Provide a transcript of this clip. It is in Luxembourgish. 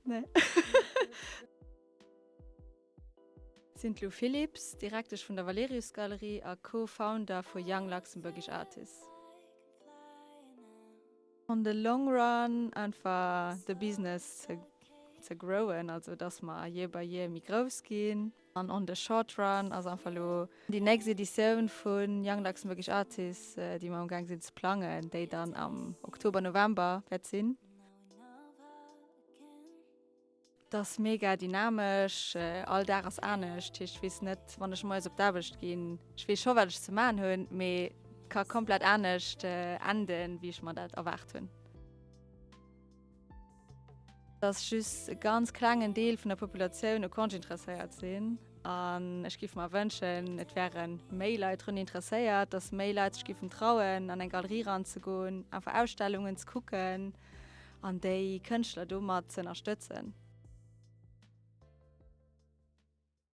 Nee. Sinn d'Lou Philipps, Direktesch vun der Valerius Galerie a Co-Founder vu Young Luxembourgish Artists. On the long run einfach de Business ze growen, also dass mer year by year méi grouss ginn. An on the short run ass einfach elo déi nächst Editioun vu Young Luxembourgish Artists, déi mer amgaang sinn ze plangen, déi dann am Oktober, November wäert sinn. Et ass mega dynamesch, all Dag ass anescht. Dat heescht, ech weess net, wann ech moies op d'Aarbecht ginn, ech weess scho wat ech ze man hunn, mee et ka komplett anescht enden, wéi ech mer dat erwaart hunn. Dass just e ganz klengen Deel vun der Populatioun u Konscht interesséiert sinn. An ech giff mer wënschen, et wäre méi Leit drun interesséiert, dass méi Leit sech giffen trauen, an eng Galerie eranzegoen, einfach Ausstellungen ze kucken an déi Kënschtler domat ze ënnerstëtzen.